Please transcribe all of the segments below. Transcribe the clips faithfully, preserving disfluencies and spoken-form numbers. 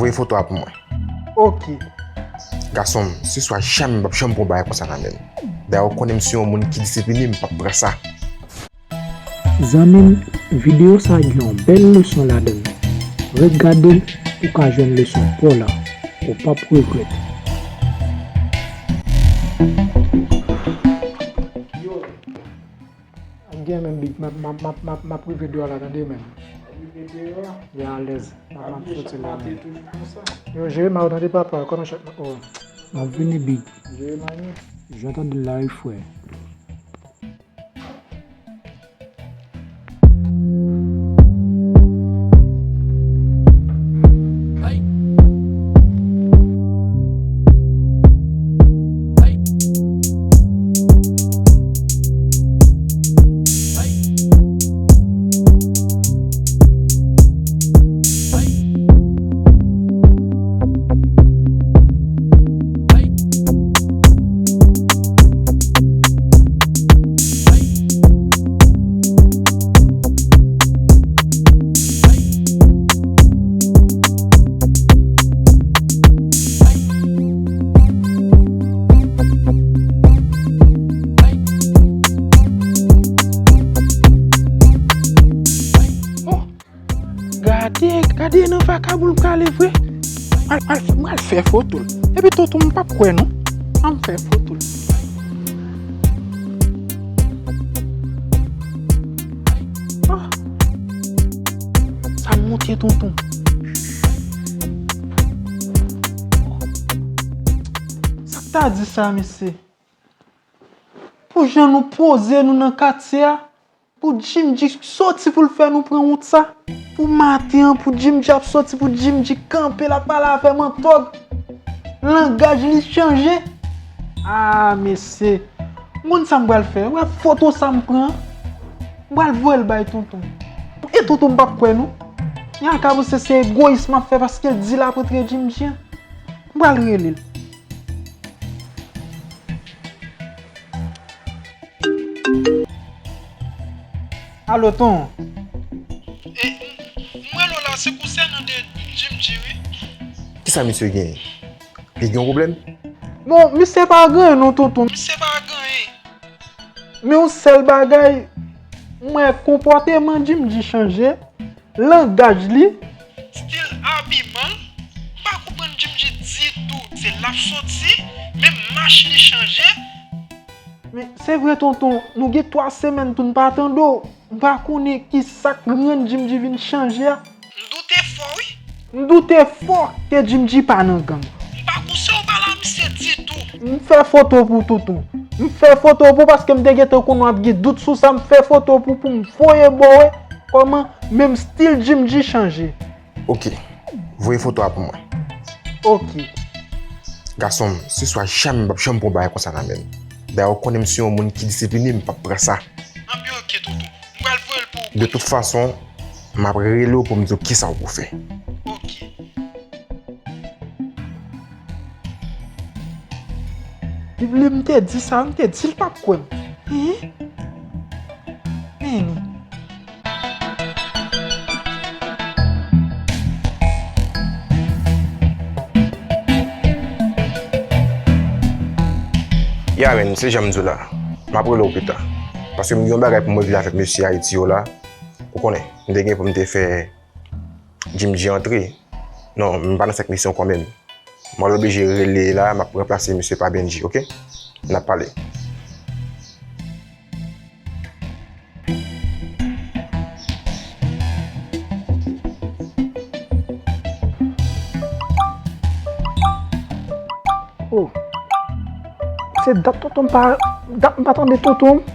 Voye foto a pou mwen. Ok. Gason m, se swa jamè m p ap janm pran bagay konsa nan men m. Dayè, ou konnen m se yon moun ki disipline, m p ap pran sa. Zanmi m, videyo sa gen yon bèl leson ladan l. Ret gade l, ou ka jwenn leson pa w la. Ou p ap regrèt. Ap gen menm, Big, m ap, m ap, m ap, m ap, m ap rive deyò la, tande, menm. Rive deyò? Ya, alèz. M ap, m ap soti la, menm. Yo, jere may ou, tande, papa, kòman chat, oh. M ap vini, Big. Jere may nou. Jan tande l la, wi, frè. Gade, gade nan vakabon l prale vre. Al, al, m al fè foto l. Epi tonton m p ap kwè non. An m fè foto l. Ah. Sa m monte tonton. Sa k ta di sa, mesye? Pou jan nou poze nou nan katye a, pou Jimji soti pou l fè nou pran wout sa. Pou maten an, pou Jimji ap soti, pou Jimji kanpe, l ap pale avè m an tòg. Langaj li chanje. Ah, mesye. M konn sa m pral fè. Wè foto sa m pran an. M pral voye l bay tonton. E tonton m p ap kwè non. Li a ka panse se egoyis m ap fè paske l di l ap rantre Jimji an. M pral rele l. Alo, Ton. E, m, m rele w la, se konsènan de Jimji, wi. Kisa misye genyen? Li gen yon pwoblèm? Bon, misye pa gen anyen non, tonton. Misye pa gen anyen. Men yon sèl bagay, m wè konpòteman Jimji chanje. Langaj li. Stil abiman l, m pa konprann Jimji ditou. Se l ap soti, menm mach li chanje. Men, se vre, tonton, nou gen twa semèn tou n pa tande w. M pa konnen ki sa k rann Jimji vin chanje a. M doute fò, wi. M doute fò ke Jimji pa nan gang. M pa konseye w pale a misye ditou. M fè foto pou tonton. M fè foto pou paske m te gentan konnen w ap gen dout sou sa. M fè foto pou, pou m voye ba w wè kòman menm stil Jimji chanje. Ok. Voye foto a pou mwen. Ok. Gason m, se swa jamè m p ap janm pran bagay konsa nan men m. Dayè, ou konnen m se yon moun ki disipline, m p ap pran sa. Anben, ok, tonton. M pral voye l pou ou. De tout fason, m ap rele w pou m di w kisa w pou fè. Ok. Li vle m te di sa, m te di l p ap kwè m. Hein? Men li. Ya, men, se jan m di w la. M ap rele w pita. Paske m gen yon bagay pou m regle avèk mesye Ayiti yo la. Ou konnen, m te gen pou m te fè Jimji antre. Non, m pa nan sèk misyon kanmenm. Mwen oblije rele la, m ap ranplase misye pa Bendji, ok? N ap pale. Oh. Se dat tonton m pa, dat m pa tande tonton m.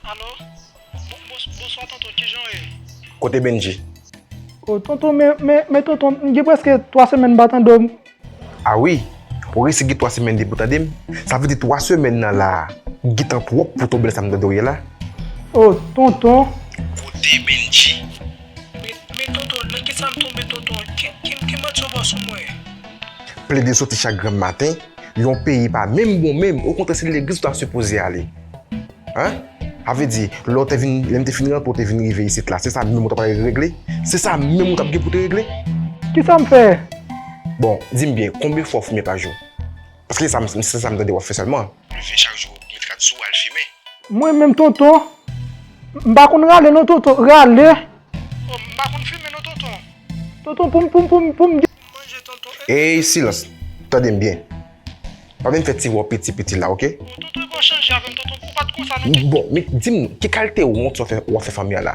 Alo? Bon, bon, bonswa tonton, kijan w ye? Kote Bendji? Oh, tonton, men, men, men tonton, m gen prèske twa semèn m pa tande w. A wi, ou resi gen twa semèn depi w tande m? Sa vle di twa semèn nan la a, gentan twòp pou tonbe nan sa m tande w ye la. Oh, tonton. Kote Bendji? Men, men tonton, nan kisa m tonbe tonton? Ki, ki, ki manti w ba sou mwen? Plede soti chak granm maten, yon peyi pa menm bon menm, okontrè se legliz ou ta sipoze ale. Hein? Sa vle di, lè w te vin, lè m te fin rantre, w te vin rive isit la, se sa menm ou t ap al regle? Se sa menm ou t ap gen pou te regle? Kisa m fè? Bon, di m byen, konbyen fwa w fimen pa jou? Paske se sa m, se sa m tande w ap fè sèlman. Leve chak jou, mete kat sou w, al fimen. Mwen menm, tonton, m pa konn rale non, tonton. Rale? Oh, m pa konn fimen non, tonton. Tonton, pou m, pou m, pou m, pou m gen manje, tonton. Ey, silans. Tande m byen. Pa vin fè ti vwa piti piti la, oke? Oh, tonton, e pa w chanje avè m, tonton. Ou pa t konsa non, tonton. Bon, men di m, ki kalite wont w ap fè, w ap fè fanmi an la?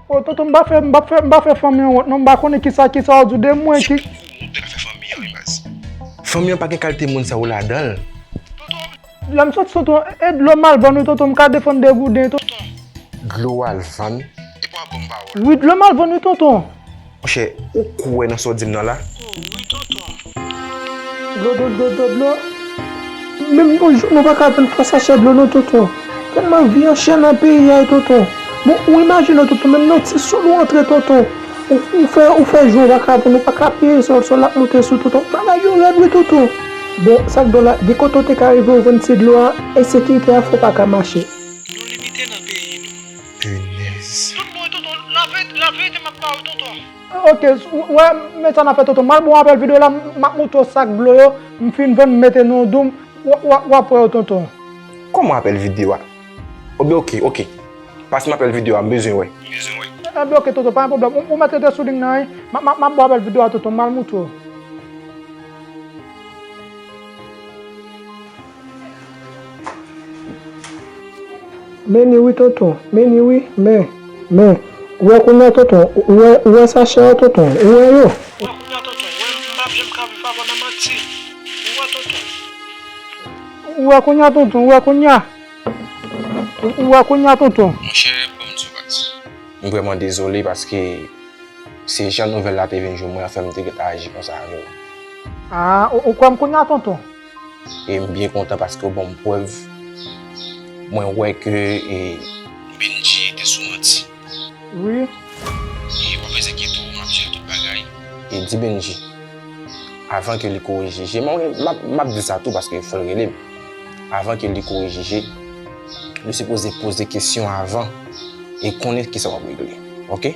Oh, tonton, m pa fè, m pa fè, m pa fè fanmi an wont non, m pa konnen kisa, kisa w di de mwen ki. Se pou wont w ap fè fanmi an, wi, baz. Fanmi an pa gen kalite moun sa yo ladan l. Tonton, lè m soti, tonton, e dlo m al vann, wi, tonton, m ka defann de gouden, tonton. Dlo w al vann? Epi w ap ban m pawòl. Wi, dlo m al vann, wi, tonton. Monchè, ou kwè nan sa w di m nan la? Oh, wi, tonton. Dlo, dlo, dlo, dlo, dlo. Menm yon jou, nou pa ka vann twa sachè dlo, non, tonton. Tèlman vi an chè nan peyi a, tonton. Bon, ou imajine w, tonton, menm nan ti sòl ou antre, tonton. Ou, ou fè, ou fè jou, ou pa ka vann, ou pa ka peye sòl, sòl la ap moute sou, tonton. Bagay yo rèd, wi, tonton. Bon, sa k dlo la, gen kote w te ka rive, ou vann ti dlo a, ensekirite a fè w pa ka mache. Nou limite nan peyi nou. Pinèz. Tout bon, tonton, laverite, laverite m ap ba ou, tonton. Oke, s-, w-, wè, men sa n ap fè, tonton. M al ba w apèl videyo la, m, m ap montre w sak dlo yo, m fin vann, m mete nan yon doum, w, w, w ap wè yo, tonton. Kòman apèl videyo a? Oke, oke, oke. Pase m apèl videyo a, m bezwen wè. M bezwen wè. Enben, oke, tonton, pa gen pwoblèm. Ou, ou mèt rete sou liy nan, wi. M, m, m ap ba w apèl videyo a, tonton, m al montre w. Men ni wi, tonton, men ni wi, men, men. Ou wè kounye a, tonton, ou wè, ou wè sachè yo, tonton, ou wè yo? Ou wè kounye a, tonton, ou wè m p ap janm ka viv avè w nan manti. Ou wè, tonton. Ou wè kounye a, tonton, ou wè kounye a. Ou, ou wè kounye a, tonton. Monchè, ban m di w, baz. M vrèman dezole paske se jan nouvèl la te vin jwenn mwen an fè m te gentan aji konsa avè w. A, ou, ou kwè m kounye a, tonton? E m byen kontan paske w ban m prèv. Mwen wè ke, e, Bendji te sou manti. Wi. E w ap enkyete w, m ap jere tout bagay. E di Bendji, avan ke li korije je, m ap, m ap, m ap di sa tou paske fò l rele m. Avan ke li korije je, li sipoze poze kesyon avan e konnen kisa w ap regle. Oke?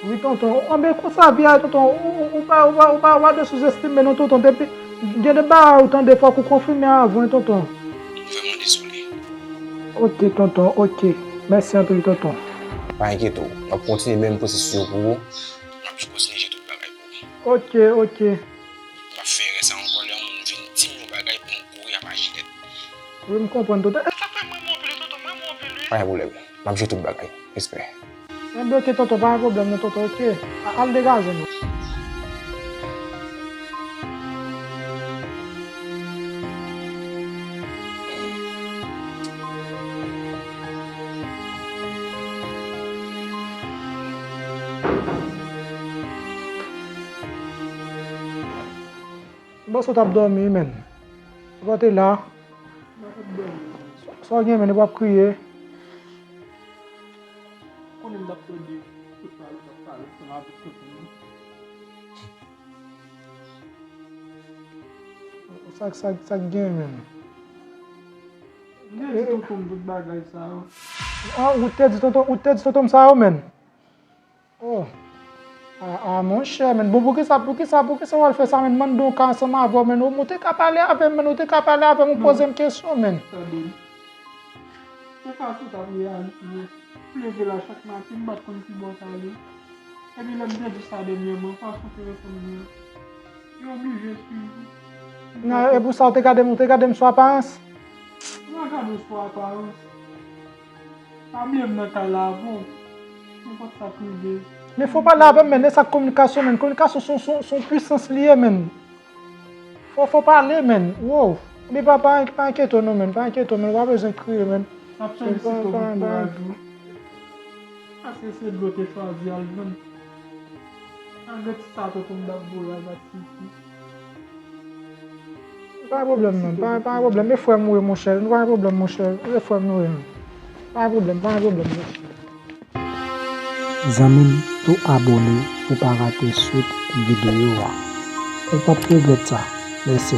Wi, tonton. Anben, konsa vi a, tonton. Ou, ou, ou pa, ou pa, ou pa, ou pa dwe souzestime non, tonton. Depi gen de bagay ou tande, fòk ou konfime avan, tonton. M vrèman dezole. Oke, tonton, oke. Mèsi anpil, tonton. Pa enkyete w. M ap kontinye menm pwosesis yo pou ou. M ap kontinye jere tout bagay pou ou. Oke, oke. M ap fè erè sa ankò lè yon moun vin di m yon bagay pou m kouri ap aji nèt. Wi, m konprann, tonton. E sa fè m renmen w anpil, tonton, m renmen w anpil, wi. Pa gen pwoblèm. M ap jere tout bagay. Respè. Enben, oke, tonton, pa gen pwoblèm, non, tonton, oke. A, al degaje nou. M panse w t ap dòmi, menn. Ou pa te la. Sa w gen, menn, ou p ap kriye. Konnen m t ap tande tout pale w t ap pale ansanm avèk tonton an. Sa, sa, sa k gen, menn? M te di tonton m tout bagay sa yo. Ah, ou te di tonton, ou te di tonton m sa yo, menn? Oh. Ah, ah, monchè, menn. Bon, poukisa, poukisa, poukisa w al fè sa, menn? M mande w ka ansanm avè w, menn. Ou, ou te ka pale avè m, menn. Ou te ka pale avè m, ou poze m kesyon, menn. Tande m. Se fason w t ap reyaji yo. M leve la chak maten, m pa t konn ki bò w t ale. Epi lè m te di sa dènyèman, fason w te reponn mwen an, yo oblije swiv ou. Non, e pou sa w te gade m, ou te gade m sou aparans? M pa gade w sou aparans. Pa bliye m nan kay la avè w. Nenpòt sa k rive. Men fò w pale avè m, men e sa k kominikasyon, men. Kominikasyon se yon, se yon, se yon pwisans li ye, men. Fò, fò pale, menn. Wow. Men pa, pa, pa enkyete w non, menn. Pa enkyete w, menn. Ou pa bezwen kriye, menn. M ap chanje sitwon pou kouraj ou. Paske se dlo te chwazi al vann. Malgre ti sa tonton m t ap voye a, l pa t sifi. Pa gen pwoblèm, non. Pa, pa gen pwoblèm. E frè m ou ye, monchè. Nou pa gen pwoblèm, monchè. E frè m nou ye, menn. Pa gen pwoblèm, pa gen pwoblèm, monchè. Zanmi m, tou abone pou pa rate swit videyo a. Ou p ap regrèt sa. Mèsi.